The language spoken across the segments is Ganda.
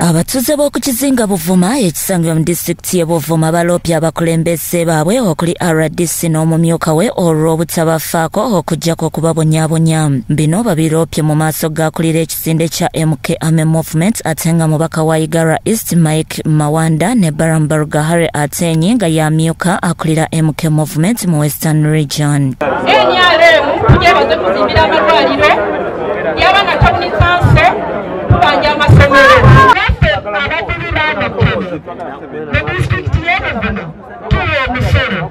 Abatuuze b'oku kizinga Buvuma ekisangibwa mu disitulikiti y'e Buvuma baloopye abakulembeze baabwe okuli RDC n'omumyuka we olw'obutabafaako okuggyako okubabonyaabonya. Bino babiroopye mu maaso g'akulira ekisinde kya MK Army Movement ate nga mubaka wa Igara East Mike Mawanda ne Balaam Barugahare Ateenyi nga y'amyuka akulira MK Movement mu Western Region. NRM tugyebaze kuzimbira amalwaliro y'abaana town council tubanja amasomero. Mu disitulikiti y'e Buvuma tuwa omusolo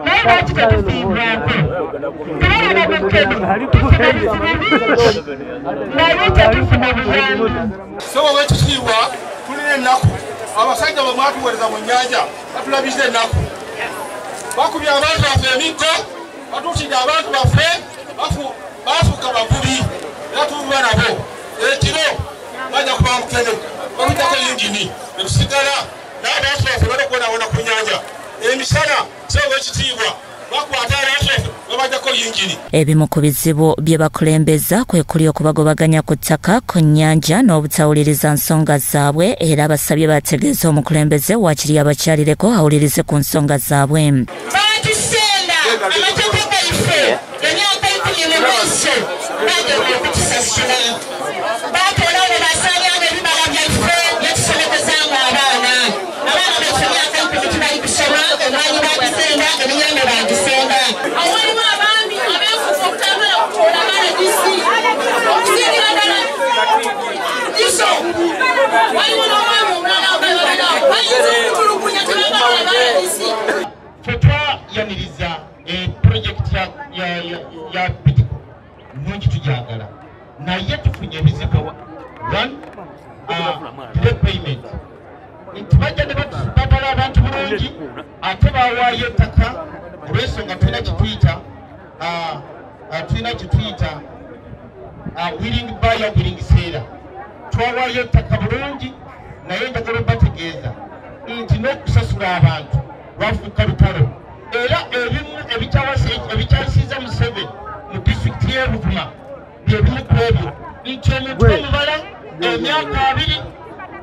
naye lwaki tetufiibwako? Kubanga Bukene tufuna bizibu bingi naye tetufuna buyambi. Ssebo ow'ekitiibwa, tulina ennaku. Abasajja bwe mwatuweereza mu nnyanja batulabiza ennaku. Bakubye abantu baffe emiggo, batuukidde abantu baffe, bafuuka bavubi era tuvuba nabo. Ekiro bajja kuba Bukene bakujjako yingini ne tusigala n'abantu baffe bali okubonaabona ku nnyanja. Emisana, ssebo ow'ekitiibwa, bakwata abantu baffe babajjako yingini. Ebimu ku bizibu bye bakulembeza kwe kuli okubagobaganya ku ttaka ku nnyanja n'obutawuliriza nsonga zaabwe, era basabye bategeeze omukulembeze waakiri abakyalireko awulirize ku nsonga zaabwe. Batusenda amateeka gaife emyaka 10 mu maaso bagenda okutusasula. Batoola basaanyanga ebibala byaife byetusomesezanga abaana. Abaana baife emyaka 10 tibali kusoma, emwanyi bagisenda, eminyambe bagisenda. Waliwo abaami abeefuka obutagala kutoola RDC okusingira ddala ISO. Waliwo n'omwami omulala bayinza okutulugunya tebagala RDC. Ffe twayaniriza pulojekiti ya Bitiko nnungi, tugyagala, naye tufunye ebizibu. One, delay payment nti bajja ne batwala abantu bulungi ate bawaayo ettaka olw'ensonga tulina kituyita willing buyer, willing seller. Twawaayo ettaka bulungi, naye njagala obategeeza nti n'okusasula abantu lwafuuka lutalo, era ebimu ebikyasiza Museveni mu disitulikiti y'e Buvuma bye bimu ku ebyo nti omuntu bamubala emyaka 20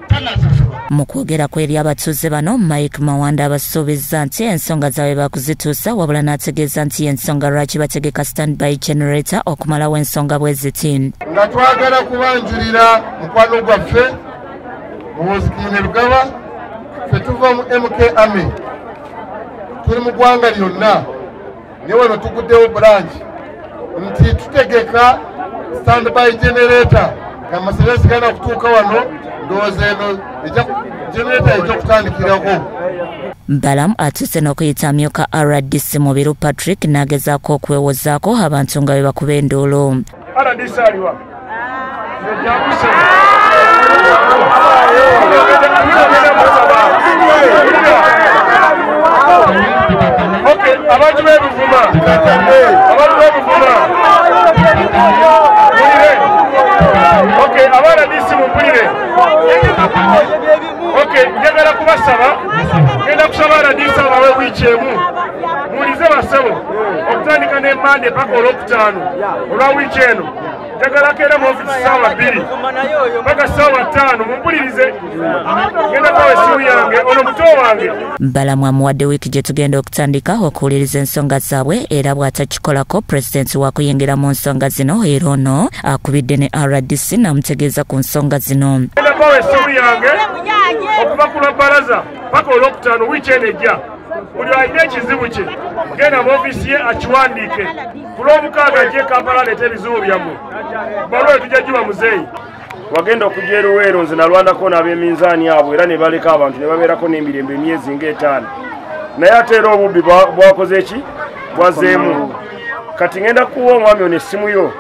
tanasasulwa. Mu kwogerako eri abatuuze bano, Mike Mawanda abasuubizza nti ensonga zaabwe baakuzituusa, wabula n'ategeeza nti ensonga lwaki bategeka standby generator okumalawo ensonga bwe ziti. Nga twagala kubanjulira mukwano gwaffe Muhoozi Kainerugaba. Ffe tuva mu MK Army, tuli mu ggwanga lyonna, naye wano tuguddewo branch nti tutegeka standby generator nga amasanyalaze gana kutuuka wano. Ndowooza eno generator ejja kutandikirako. Balaam atuuse n'okuyita amyuka RDC Mubiru Patrick n'agezaako okwewozaako abantu nga bwe bakuba enduulu. RDC aliwa? Nze jangu. Okay, abantu b'e Buvuma, abantu b'e Buvuma, mpulire. Okay, aba RDC mumpulire. Okay, njagala kubasaba, ngenda kusaba RDC abawe wiiki emu. Muwulize basebo, okutandika ne Mande paka Olwokutaano olwa wiiki eno. Njagala keera mu ofisi saawa 2 paka saawa 5. Mumpulirize, ngenda kubawa essimu yange, ono muto wange. Balaam amuwadde wiiki gye tugenda okutandika okuwuliriza ensonga zaabwe, era bw'atakikolako pulezidenti wakuyingira mu nsonga zino, era ono akubidde ne RDC n'amutegeeza ku nsonga zino. Ngenda kubawa essimu yange okuva ku lwa balaza paka Olwokutaano wiiki eno ejja. Buli alina ekizibu kye genda mu ofiisi ye akiwandiike. Ku Lwomukaaga ajje e Kampala aleete ebizibu byammwe. Baluwa tujja giba muzeeyi. Wagenda okujja eruweero, nze nalwanako n'ab'eminzaani abo era ne baleka abantu ne babeerako n'emirembe emyezi nga 5, naye ate era obubbi bwakoze ki bwazeemu. Kati ngenda kuwa omwami ono essimu yo,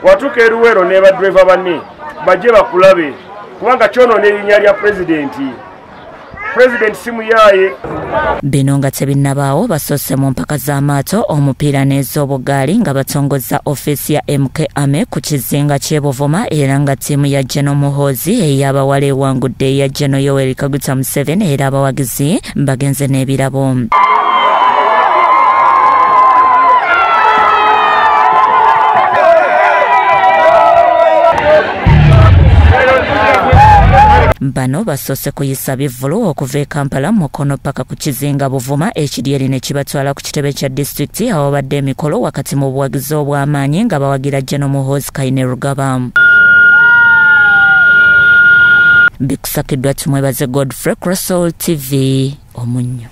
watuuka eruweero ne badriver banne bajje bakulabe, kubanga kyonoona erinnya lya pulezidenti. Pulezidenti simu yaaye. Bino nga tebinnabaawo, basoose mu mpaka z'amaato, omupiira n'ez'obugaali nga batongoza ofiisi ya MK Army ku kizinga ky'e Buvuma, era nga ttiimu ya General Muhoozi ey'abawala ewangudde eya General Yoweri Kaguta Museveni, era abawagizi bagenze n'ebirabo. Bano basoose kuyisa bivvulu okuva e Kampala Mukono paka ku kizinga Buvuma, ekidyeri ne kibatwala ku kitebe kya disitulikiti awabadde emikolo wakati mu buwagizi obw'amaanyi nga bawagira General Muhoozi Kainerugaba. Bikusakiddwa Tumwebaze Godfrey, Crossoul TV, Omunnyo.